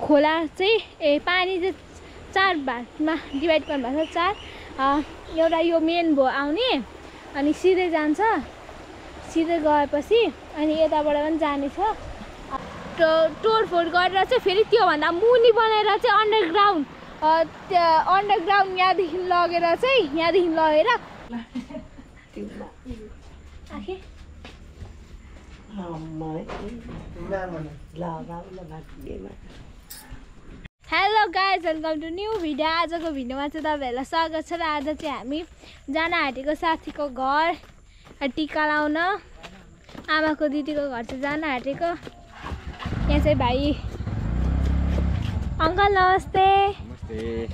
खोला चाहिँ पानी चाहिँ 4 भागमा डिभाइड गर्नुभएको छ 4 एउटा यो मेन भयो आउने अनि सिधै जान्छ सिधै गएपछि अनि यताबाट पनि जाने छ तोडफोड गरेर चाहिँ फेरि त्योभन्दा मुनि बनाएर चाहिँ अन्डरग्राउन्ड यहाँदेखि लगेर चाहिँ यहाँदेखि लगेर hello guys welcome to new video आजको भिडियोमा चाहिँ तपाईहरुलाई स्वागत छ र आज चाहिँ हामी जान आँटेको साथीको घर टिका लाउन आमाको दिदीको घर चाहिँ जान आँटेको यहाँ चाहिँ भाइ अंकल नमस्ते नमस्ते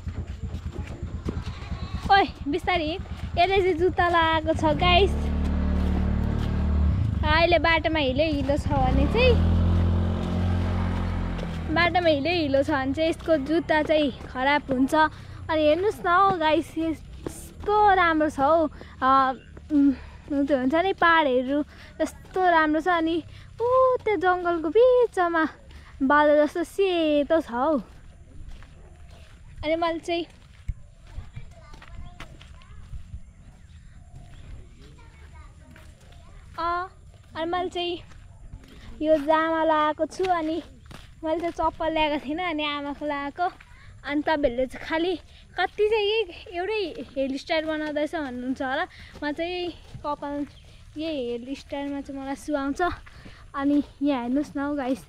ओइ बिस्तारै यसले चाहिँ जुत्ता लगाएको छ गाइस अहिले बाटोमा हिलो छ भने चाहिँ यसको जुत्ता चाहिँ खराब हुन्छ अनि हेर्नुस् न हौ गाइस यस्तो राम्रो छ हौ हुन्छ नि पहाडहरू यस्तो राम्रो छ अनि त्यो जङ्गलको बिचमा बादल जस्तो सेतो छ हौ अनि मैले चाहिँ यो जामा लगाएको छु अनि मैले चाहिँ चप्पल ल्याएको थिइनँ अनि आमाको लगाएको अनि तपाईहरुले चाहिँ खाली कति चाहिँ एउटै हेयर स्टाइल बनाउँदैछ भन्नुहुन्छ होला म चाहिँ कपाल यही हेयर स्टाइलमा चाहिँ मलाई सुहाउँछ अनि यहाँ हेर्नुस् न गाइस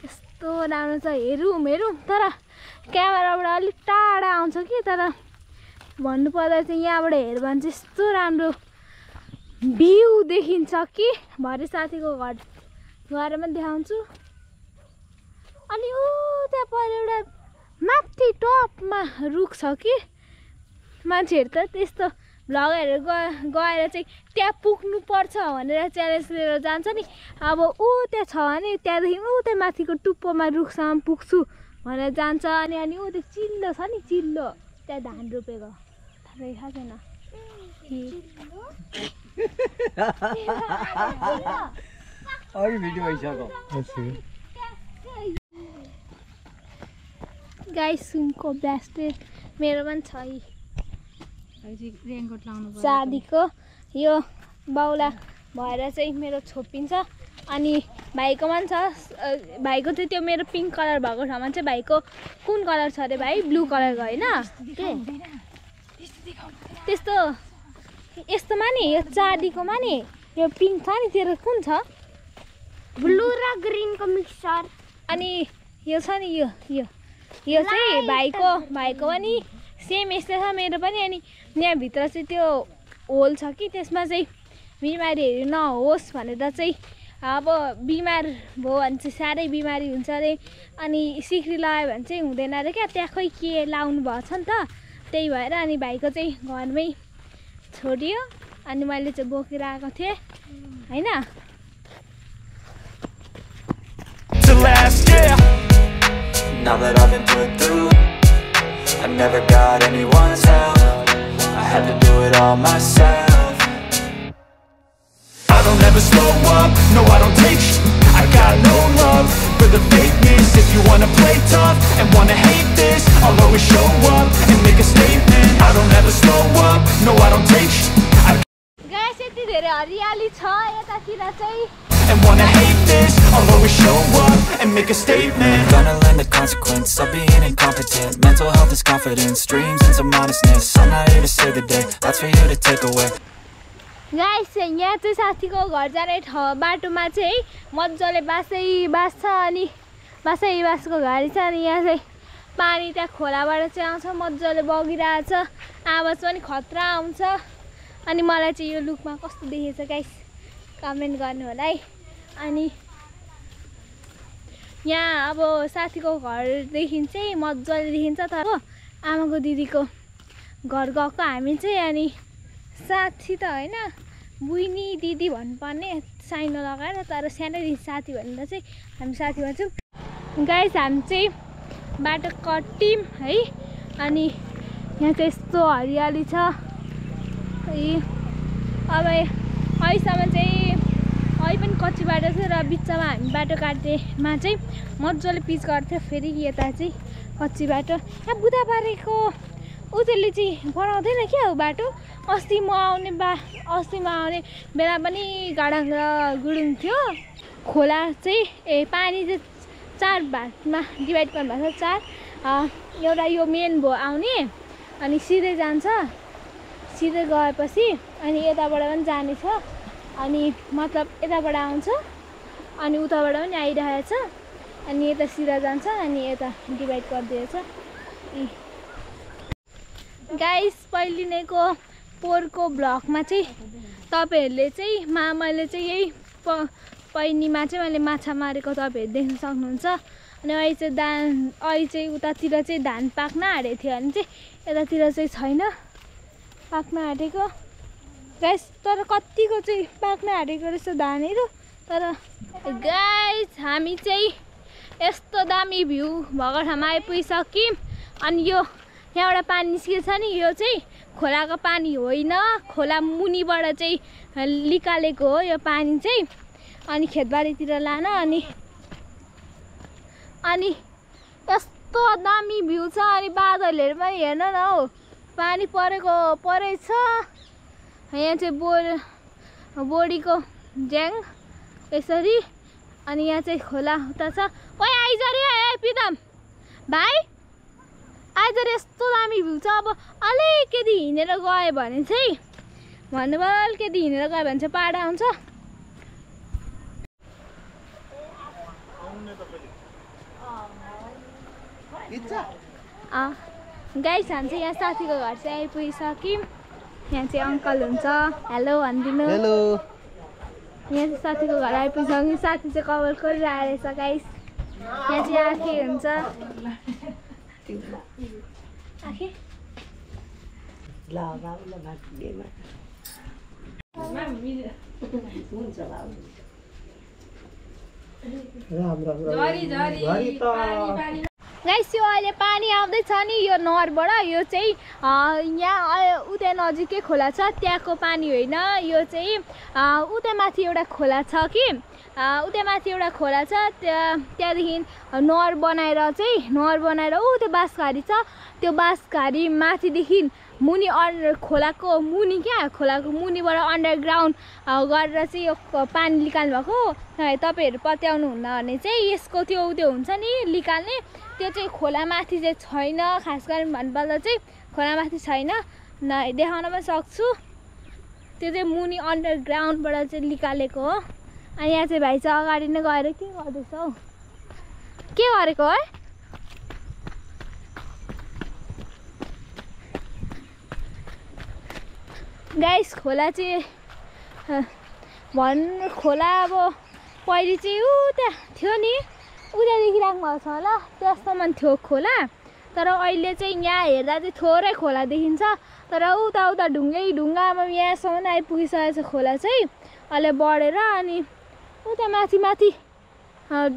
यस्तो राम्रो छ हेरौँ तर क्यामेराबाट अलिक टाढा आउँछ कि तर भन्नुपर्दा चाहिँ यहाँबाट हेर्यो भने चाहिँ यस्तो राम्रो भ्यू देखिन्छ कि भरे साथीको घर गएर पनि देखाउँछु अनि त्यहाँ पर एउटा माथि टपमा रुख छ कि मान्छेहरू त त्यस्तो भ्लगरहरू गएर चाहिँ त्यहाँ पुग्नु पर्छ भनेर च्यालेन्ज लिएर जान्छ नि अब त्यहाँ छ भने त्यहाँदेखि त्यहाँ माथिको टुप्पोमा रुखसम्म पुग्छु भनेर जान्छ अनि त्यो चिल्लो छ नि चिल्लो त्यहाँ धान रोपेको थाहा छैन गाइस सुनको ब्लास्टेड मेरो पनि छ रेनकोट लाउनु सादीको यो बाउला भएर चाहिँ मेरो छोपिन्छ अनि भाइकोमा पनि छ भाइको चाहिँ त्यो मेरो पिङ्क कलर भएको ठाउँमा चाहिँ भाइको कुन कलर छ अरे भाइ ब्लू कलरको होइन त्यस्तो यस्तोमा नि यो चाँदीकोमा नि यो पिङ्क छ नि तेरो कुन छ ब्लू र ग्रिनको मिक्सचर अनि यो छ नि यो चाहिँ भाइको पनि सेम यस्तै छ मेरो पनि अनि यहाँभित्र चाहिँ त्यो होल छ कि त्यसमा चाहिँ बिमारीहरू नहोस् भनेर चाहिँ अब बिमार भयो भने चाहिँ साह्रै बिमारी हुन्छ अरे अनि सिक्री लगायो भने चाहिँ हुँदैन अरे क्या त्यहाँ खोइ के लाउनु भएको छ नि त त्यही भएर अनि भाइको चाहिँ घरमै छोडियो अनि मैले चाहिँ बोकेर आएको थिएँ हैन Now that I've been put through, I never got anyone's help. I had to do it all myself. I don't ever slow up, no I don't take shit. I got no love for the fakeness. If you wanna play tough and wanna hate this, I'll always show up and make a statement. I don't ever slow up, no I don't take shit. Guys, यति धेरै हरियाली छ यतातिर चाहिँ and wanna hate this, I'll always show up and make a statement. Gonna learn the consequence of being incompetent. Mental health is confidence, dreams and some honestness. I'm not here to save the day, that's for you to take away. Guys, यहाँ चाहिँ साथीको घर जाने बाटोमा चाहिँ मजाले बाँस छ अनि बाँसको घारी छ अनि यहाँ चाहिँ पानी त्यहाँ खोलाबाट चाहिँ आउँछ मजाले बगिरहेछ आवाज पनि खतरा आउँछ अनि मलाई चाहिँ यो लुकमा कस्तो देखेछ गाइस कमेन्ट गर्नु होला है अनि यहाँ अब साथीको घरदेखि चाहिँ मजाले देखिन्छ तर आमाको दिदीको घर गएको हामी चाहिँ अनि साथी त होइन बुइनी दिदी भन्नुपर्ने साइनो लगाएर तर सानैदेखि साथी भनेर चाहिँ हामी साथी भन्छौँ गाइस हामी चाहिँ बाटो कट्यौँ है अनि यहाँ चाहिँ यस्तो हरियाली छ अब अहिलेसम्म कहीँ पनि कच्ची बाटो थियो र बिचमा हामी बाटो काट्नेमा चाहिँ मजाले पिच गर्थ्यो फेरि यता चाहिँ कच्ची बाटो यहाँ बुधा पारेको उतैले चाहिँ बनाउँदैन क्या हो बाटो अस्ति म आउने बेला पनि गाडाङ र गुडुङ थियो खोला चाहिँ पानी चाहिँ 4 भागमा डिभाइड गर्नुभएको छ 4 एउटा यो मेन भयो आउने अनि सिधै जान्छ सिधै गएपछि अनि यताबाट पनि जाने छ अनि मतलब यताबाट आउँछ अनि उताबाट पनि आइरहेको छ अनि यता सिधा जान्छ अनि यता डिभाइड गरिदिएछ गाइस पहिलिनेको पोहोरको ब्लगमा चाहिँ तपाईहरूले चाहिँ मैले चाहिँ यही पैनीमा चाहिँ मैले माछा मारेको तपाईँहरू देख्न सक्नुहुन्छ अनि अहिले चाहिँ उतातिर चाहिँ धान पाक्न आँटेको थियो भने चाहिँ यतातिर चाहिँ छैन पाक्न आँटेको गाइस तर कतिको चाहिँ पाक्न आँटेको रहेछ धानहरू तर गाइस हामी चाहिँ यस्तो दामी भ्यू भएको ठाउँमा आइपुगिसक्यौँ अनि यो यहाँबाट पानी निस्केको छ नि यो चाहिँ खोलाको पानी होइन खोला मुनिबाट चाहिँ निकालेको हो यो पानी चाहिँ अनि खेतबारीतिर लान अनि यस्तो दामी भ्यू छ अनि बादलहरू पनि हेर्न न हौ पानी परेछ यहाँ चाहिँ बोडीको ज्याङ यसरी अनि यहाँ चाहिँ खोला उता छ ओइ आइज रे प्रितम भाइ आइज रे यस्तो दामी भ्यू छ अब अलिकति हिँडेर गयो भने चाहिँ अलिकति हिँडेर गयो भने चाहिँ पाडा आउँछ गाइस हामी चाहिँ यहाँ साथीको घर चाहिँ आइपुगिसक्यौँ यहाँ चाहिँ अङ्कल हुन्छ हेलो भनिदिनु हेलो यहाँ चाहिँ साथीको घर आइपुगिसक्यौँ साथी चाहिँ कभर गरिरहेको रहेछ गाइस यहाँ चाहिँ आँखे हुन्छ आँखे गाइस यो अहिले पानी आउँदैछ नि यो नहरबाट यो चाहिँ यहाँ उतै नजिकै खोला छ त्यहाँको पानी होइन यो चाहिँ उतै माथि एउटा खोला छ कि उतै माथि एउटा खोला छ त्यहाँदेखि नहर बनाएर ऊ त्यो बाँसघारी छ त्यो बाँसघारी माथिदेखि मुनि खोलाको मुनि खोलाको मुनिबाट अन्डरग्राउन्ड गरेर चाहिँ यो पानी निकाल्नु भएको तपाईँहरू पत्याउनु हुन्न भने चाहिँ यसको त्यो हुन्छ नि निकाल्ने त्यो चाहिँ खोलामाथि चाहिँ छैन खास गरी भन्नुपर्दा चाहिँ खोलामाथि छैन देखाउन पनि सक्छु त्यो चाहिँ मुनि अन्डरग्राउन्डबाट चाहिँ निकालेको हो अनि यहाँ चाहिँ भाइ चाहिँ अगाडि नै गएर के गर्दैछ हौ के गरेको है गाइस खोला चाहिँ खोला अब पहिले चाहिँ त्यहाँ थियो नि उतादेखि राख्नु भएको छ होला त्यस्तोमा थियो खोला तर अहिले चाहिँ यहाँ हेर्दा चाहिँ थोरै खोला देखिन्छ तर उता ढुङ्गामा यहाँसम्म आइपुगिसकेको छ खोला चाहिँ अहिले बढेर अनि उता माथि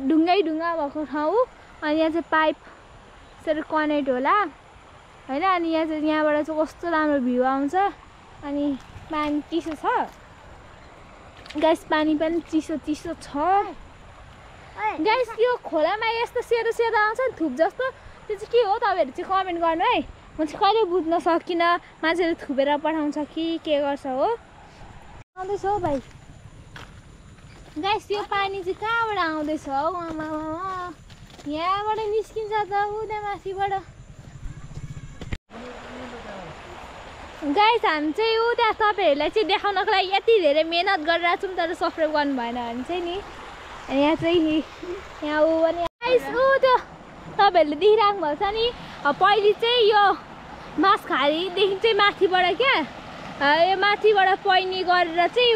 ढुङ्गा भएको ठाउँ अनि यहाँ चाहिँ पाइप यसरी कनेक्ट होला होइन अनि यहाँ चाहिँ यहाँबाट चाहिँ कस्तो राम्रो भ्यू आउँछ अनि पानी चिसो छ गाइस पानी पनि चिसो छ गाइस यो खोलामा यस्तो सेतो आउँछ नि थुप जस्तो त्यो चाहिँ के हो तपाईँहरू चाहिँ कमेन्ट गर्नु है म चाहिँ कहिले बुझ्न सकिनँ मान्छेले थुपेर पठाउँछ कि के गर्छ हो आउँदैछ हौ भाइ गाइस यो पानी चाहिँ कहाँबाट आउँदैछ हौ आमा यहाँबाट निस्किन्छ त उता माथिबाट गाइस हामी चाहिँ उता तपाईँहरूलाई चाहिँ देखाउनको लागि यति धेरै मेहनत गरिरहेको छौँ तर सब्सक्राइब गर्नु भएन भने चाहिँ नि यहाँ चाहिँ यहाँ ऊ अनि गाइस त्यो तपाईँहरूले देखिराख्नु भएको छ नि पहिले चाहिँ यो बाँसघारीदेखि चाहिँ माथिबाट यो माथिबाट पैनी गरेर चाहिँ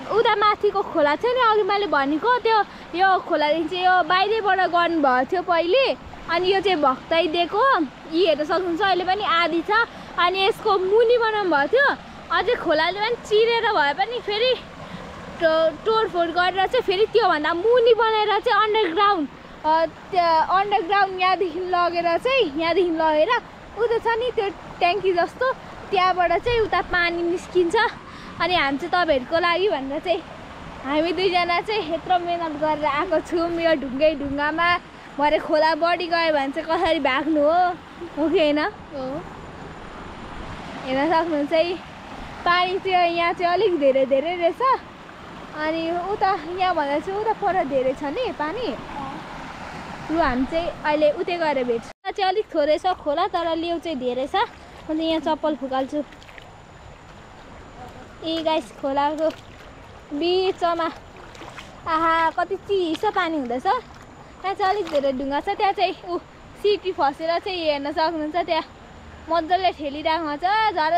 उता माथिको खोला थियो नि अघि मैले भनेको त्यो यो खोलादेखि चाहिँ यो बाहिरैबाट गर्नुभएको थियो पहिले अनि यो चाहिँ भक्तै दिएको यी हेर्न सक्नुहुन्छ अहिले पनि आधी छ अनि यसको मुनि बनाउनु भएको थियो अझै खोलाले पनि चिरेर भए पनि फेरि तोडफोड गरेर चाहिँ फेरि त्योभन्दा मुनि बनाएर चाहिँ अन्डरग्राउन्ड यहाँदेखि लगेर उता छ नि त्यो ट्याङ्की जस्तो त्यहाँबाट चाहिँ उता पानी निस्किन्छ अनि हामी चाहिँ तपाईँहरूको लागि भनेर चाहिँ हामी दुईजना चाहिँ यत्रो मेहनत गरेर आएको छौँ यो ढुङ्गामा भरे खोला बढी गयो भने चाहिँ कसरी भाग्नु हो कि होइन हेर्न सक्नुहुन्छ है पानी चाहिँ यहाँ चाहिँ अलिक धेरै रहेछ अनि उता यहाँभन्दा चाहिँ उता पर धेरै छ नि पानी लु हामी चाहिँ अहिले उतै गएर भेट्छौँ यहाँ चाहिँ अलिक थोरै छ खोला तर लेउ चाहिँ धेरै छ म चाहिँ यहाँ चप्पल फुकाल्छु ए गाइस खोलाको बिचमा आहा कति चिसो पानी हुँदैछ त्यहाँ चाहिँ अलिक धेरै ढुङ्गा छ त्यहाँ चाहिँ सिटी फसेर चाहिँ हेर्न सक्नुहुन्छ त्यहाँ मजाले ठेलिरहेको छ झर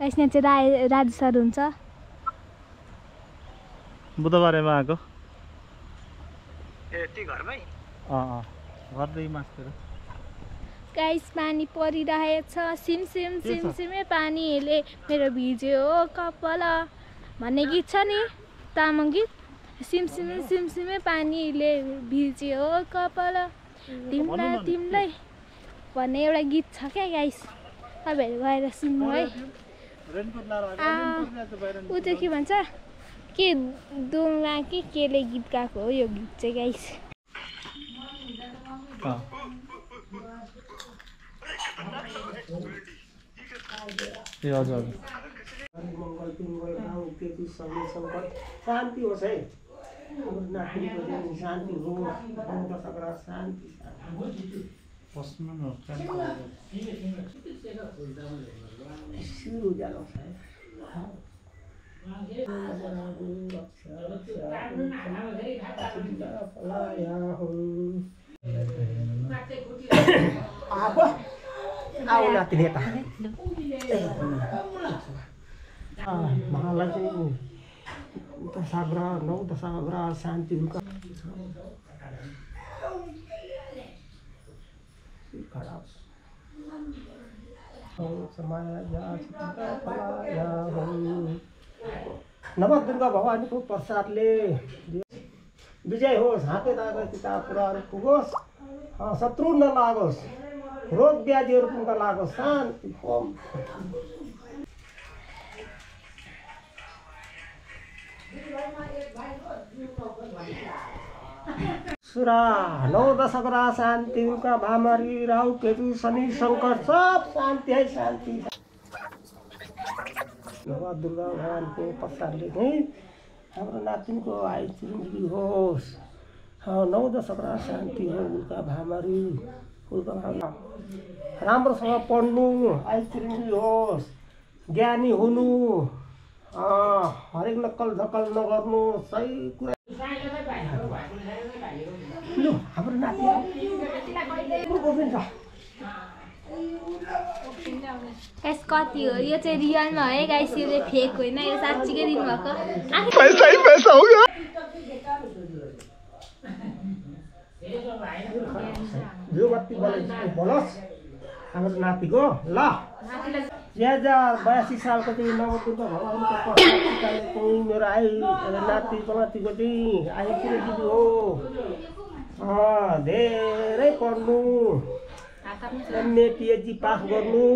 गाइस यहाँ चाहिँ राजु सर हुन्छ बुधबारेमा आएको घरमै घरदै मास्तिर गाइस पानी परिरहेछ सिमसिमे पानीले मेरो भिज्यो कपाल भन्ने गीत छ नि तामाङ गीत सिमसिमे पानीले भिज्यो कपाल तिमीलाई भन्ने एउटा गीत छ क्या गाइस तपाईँहरू गएर सुन्नु है ऊ चाहिँ के भन्छ के दुङमा केले गीत गाएको हो यो गीत चाहिँ गाइस ए हजुर शान्ति होस् है शान्ति महालाई चाहिँ दशाग्रह 9 दशाग्रह शान्ति नवदुर्गा भवानीको प्रसादले विजय होस् हाते दागा किताब पुराण पुगोस् शत्रु नलागोस् रोग व्याधिहरू पनि नलागोस् शान्ति ओम सुरा 9 दशग्रह शान्ति का महामारी राहु केतु शनि शंकर सब शान्ति है शान्ति दुर्गा भगवानको प्रसादले चाहिँ हाम्रो नातिनको आयु चिरञ्जीवी होस् 9 दशग्रह शान्ति हो उल्का महामारी राम्रोसँग पढ्नु आयु चिरञ्जीवी होस् ज्ञानी हुनु हरेक नक्कल झक्कल नगर्नु सही कुरा हाम्रो नाति गाइस कति हो यो चाहिँ रियलमा है गाइस यो चाहिँ फेक होइन यो साँच्चीकै दिनुभएको पैसा हो गयो यो बत्ती बोलोस् हाम्रो नातिको ल 2082 सालको चाहिँ नवदुर्गा भगवानको प्रसादले चाहिँ मेरो आयु नाति पनातिको चाहिँ आयु चिरञ्जीवी हो धेरै पढ्नु एमए पिएचडी पास गर्नु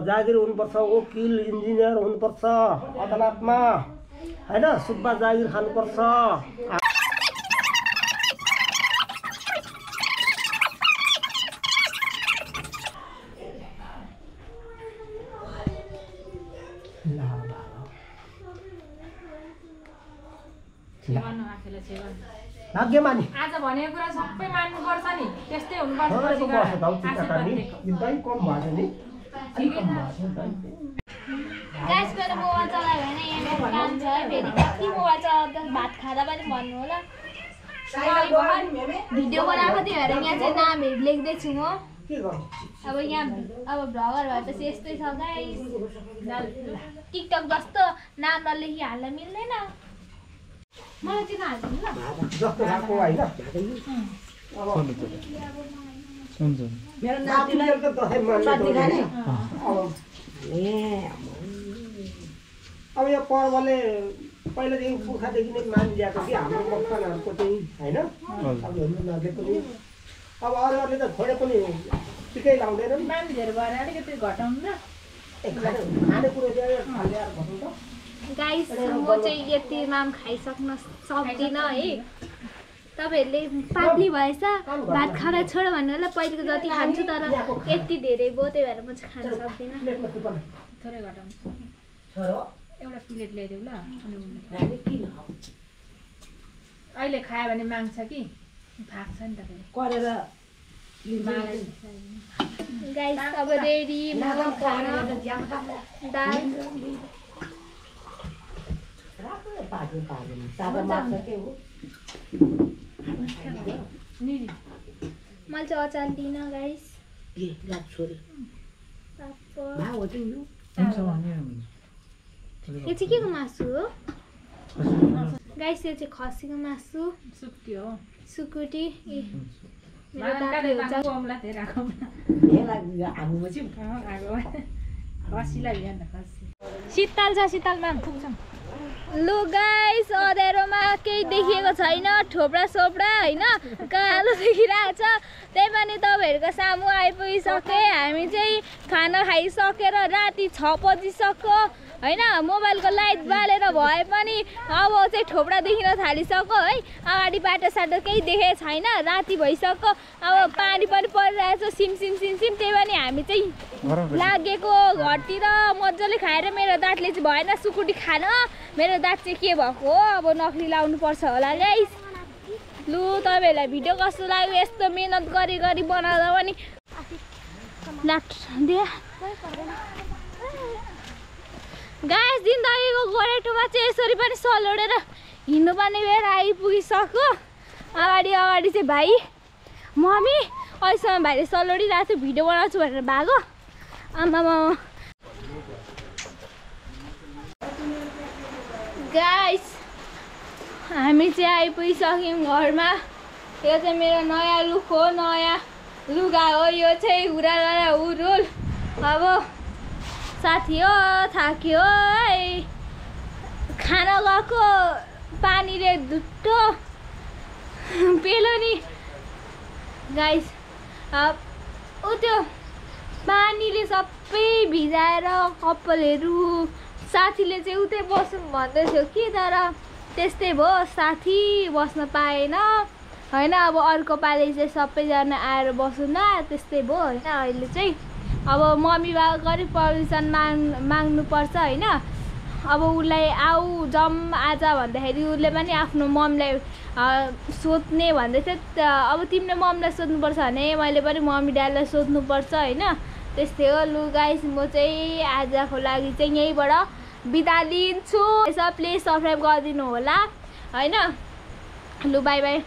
जागिर हुनुपर्छ वकिल इन्जिनियर हुनुपर्छ अदालतमा होइन सुब्बा जागिर खानुपर्छ भाग्यमानी आज भनेको कुरा सबै मान्नुपर्छ नि त्यस्तै हुनुपर्छ गाइस मेरो मोबाइल चलायो भने यहाँ काम छ है फेरि कति मोबाइल चलाउँदा भात खाँदा पनि भन्नु होला भिडियो बनाएको थियो अरे यहाँ चाहिँ नामहरू लेख्दैछु म अब यहाँ अब भ्लगर भएपछि यस्तै छ गाइस टिकटक जस्तो नाम नलेखिहाल्न मिल्दैन मलाई चाहिँ नहाल्नु ल जस्तो भएको होइन हुन्छ मेरो नातिलाई त दसैँ मान्नु अब यो पर्वले पहिलादेखि पुर्खादेखि नै मानिरहेको कि हाम्रो मक्खनहरूको चाहिँ होइन अब हेर्नुले पनि अब अरूहरूले त छोडे पनि टिकै लाउँदैनन् मान्छेहरू भएर अलिकति घटाउनु र खानेकुरो चाहिँ घटाउनु त गाइस म चाहिँ यतिमा पनि खाइसक्न सक्दिनँ है। तपाईँहरूले पातली भएछ भात खाएर छोड भन्नु होला, पहिलेको जति खान्छु तर यति धेरै भयो त्यही भएर म चाहिँ खान सक्दिनँ। थोरै घटाउनु एउटा प्लेट ल्याइदेऊ ल। अहिले खायो भने माग्छ कि फाक्छ नि तपाईँले गाइस अब रेडी दाल मैले चाहिँ अचार दिइनँ गाइस। यो चाहिँ के को मासु हो गाइस? यो चाहिँ खसीको मासु सुक्यो हो सुकुटी। शीतल छ शीतलमा पुग्छौँ। लु गाइस अँध्यारोमा केही देखिएको छैन, ठोप्रा सोप्रा होइन कालो देखिरहेको छ। त्यही पनि तपाईँहरूको सामु आइपुगिसके। हामी चाहिँ खाना खाइसकेर राति 6 बजिसक्यो होइन। मोबाइलको लाइट बालेर भए पनि अब चाहिँ ठोप्रा देखिन थालिसक्यो है। अगाडि बाटोसाटो केही देखेको छैन, राति भइसक्यो। अब पानी पनि परिरहेको छ सिमसिम सिमसिम। त्यही पनि हामी चाहिँ लागेको घरतिर मजाले खाएर मेरो दाँतले चाहिँ भएन सुकुटी खान। मेरो दाँत चाहिँ के भएको हो, अब नखली लाउनु पर्छ होला गाइस। लु तपाईँहरूलाई भिडियो कस्तो लाग्यो? यस्तो मेहनत गरी गरी बनाउँदा पनि गाइस जिन्दगीको गोरेटोमा चाहिँ यसरी पनि सलोडेर हिँड्नुपर्ने बेला आइपुगिसक्यो। अगाडि अगाडि चाहिँ भाइ मम्मी अहिलेसम्म भाइले सलोडिरहेको थियो, भिडियो बनाउँछु भनेर भागो। आमामा गाइस हामी चाहिँ आइपुगिसक्यौँ घरमा। यो चाहिँ मेरो नयाँ लुक हो, नयाँ लुगा हो। यो चाहिँ हुरा हुरुल। अब साथी हो थाक्यो है, खाना गएको पानीले धुट्टो पेलो नि गाइस। अब ऊ त्यो पानीले सबै भिजाएर कपालहरू। साथीले चाहिँ उतै बस्नु भन्दै थियो कि तर त्यस्तै भयो, साथी बस्न पाएन होइन। अब अर्को पालि चाहिँ सबैजना आएर बसौँ न, त्यस्तै भयो होइन। अहिले चाहिँ अब मम्मी बाबा गरिब पर्मिसन माग्नुपर्छ होइन। अब उसलाई आऊ जाऊँ आज भन्दाखेरि उसले पनि आफ्नो मम्मीलाई सोध्ने भन्दै थियो। अब तिमीले मम्मीलाई सोध्नुपर्छ भने मैले पनि मम्मी ड्याडीलाई सोध्नुपर्छ होइन। त्यस्तै हो। लु गाइस म चाहिँ आजको लागि चाहिँ यहीँबाट बिदा लिन्छु। प्लिज सब्सक्राइब गरिदिनु होला होइन। लु बाई बाई।